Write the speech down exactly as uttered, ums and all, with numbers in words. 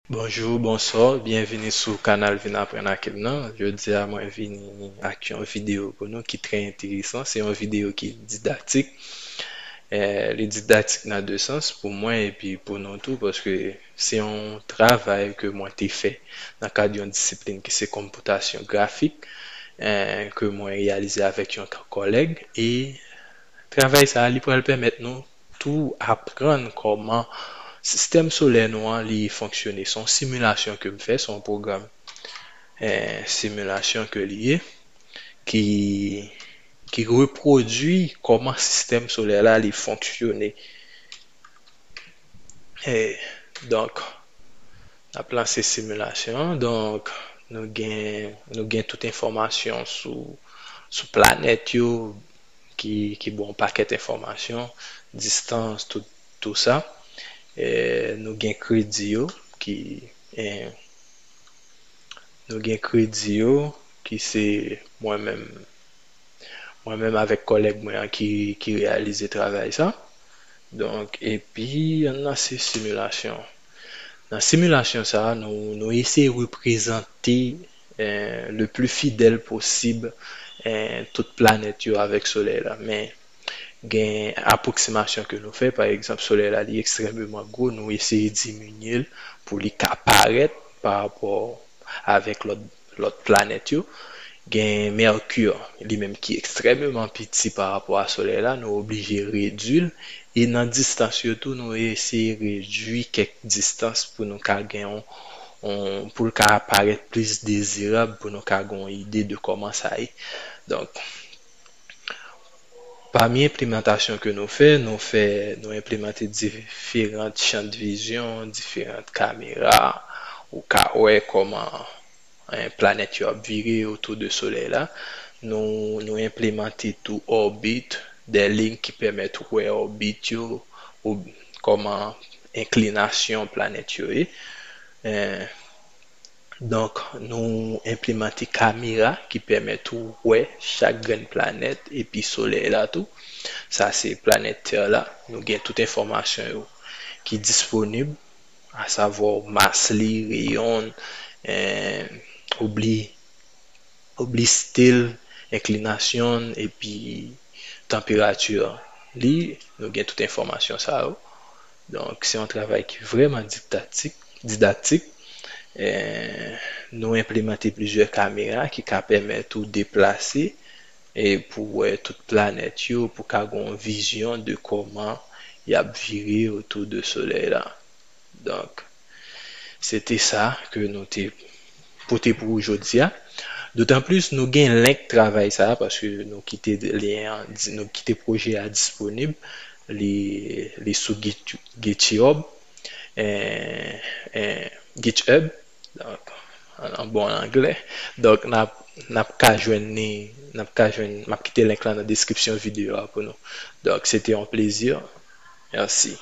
Bonjou, bonswa, byenvini sou kanal Vin Aprann ak M nan. Jodi a, mwen vini ak yon videyo pou nou ki trè enteresan. Se yon videyo ki didaktik. Eh, li didaktik nan de sans, pou mwen epi pou nou tou, paske se yon travay ke mwen te fè nan kad yon disiplin ki se konpòtasyon grafik, eh, ke mwen reyalize avèk yon kòlèg. E travay sa a, li pral pèmèt nou tou aprann kòman sistèm solè nou an li fonksyone. Se yon similasyon ke m fè, se yon pwogram, eh, similasyon ke li ye, ki, ki repwodui kòman sistèm solè la li fonksyone. Eh, donk, n ap lanse similasyon an. Donk, nou gen, nou gen tout enfòmasyon sou, sou planèt yo, ki, ki ba w yon pakèt enfòmasyon, distans, tout, tout sa. Eh, nou gen kredi yo, ki, eh, nou gen kredi yo, ki se mwen menm, mwen menm avèk kòlèg mwen an ki, ki reyalize travay sa. Donk, epi, ann nan se similasyon. Nan similasyon sa a, nou, nou eseye reprezante, eh, le pli fidèl posib, eh, tout planèt yo avèk Solèy la. Men, gen apwoksimasyon ke nou fè, pa egzanp, Solèy la, li ekstrèmeman gwo, nou eseye diminye l pou li ka parèt pa rapò avèk lòt, lòt planèt yo. Gen Mèki, li menm ki ekstrèmeman piti pa rapò a Solèy la, nou oblije redui l. E nan distans yo tou, nou eseye redui kèk distans pou nou ka gen yon, yon, pou l ka parèt plis dezirab, pou nou ka gen yon ide de kòman sa ye. Donk, pami enplimantasyon ke nou fè, nou fè, nou enplimante diferan chan de vizyon, diferan kamera, ou ka wè kòman, eh, planèt yo ap vire otou de Solèy la. Nou, nou enplimante tou òbit, de liy ki pèmèt wè òbit yo, ou kòman enklinasyon planèt yo ye. Eh, donk, nou enplimante kamera ki pèmèt ou wè chak grenn planèt epi Solèy la tou. Sa se planèt Tè la. Nou gen tout enfòmasyon yo ki disponib, asavwa mas li, reyon l, eh, oubli, oubli stil, enklinasyon l, epi tanperati li. Nou gen tout enfòmasyon sa yo. Donk, se yon travay ki vrèman didaktik, didaktik. Eh, nou enplimante plizyè kamera ki ka pèmèt ou deplase e pou wè tout planèt yo, pou ka gen yon vizyon de kòman y ap vire otou de Solèy la. Donk, se te sa ke nou te pote pou ou jodi a. Dotanplis, nou gen link travay sa a, paske nou kite lyen an, nou kite pwojè a disponib. Li, li sou Git-, GitHub, eh, eh, GitHub, donk, an, an bon anglè. Donk, n ap, n ap ka jwenn li, n ap ka jwenn, m ap kite link la nan deskripsyon videyo a pou nou. Donk, se te yon plezi. Mèsi.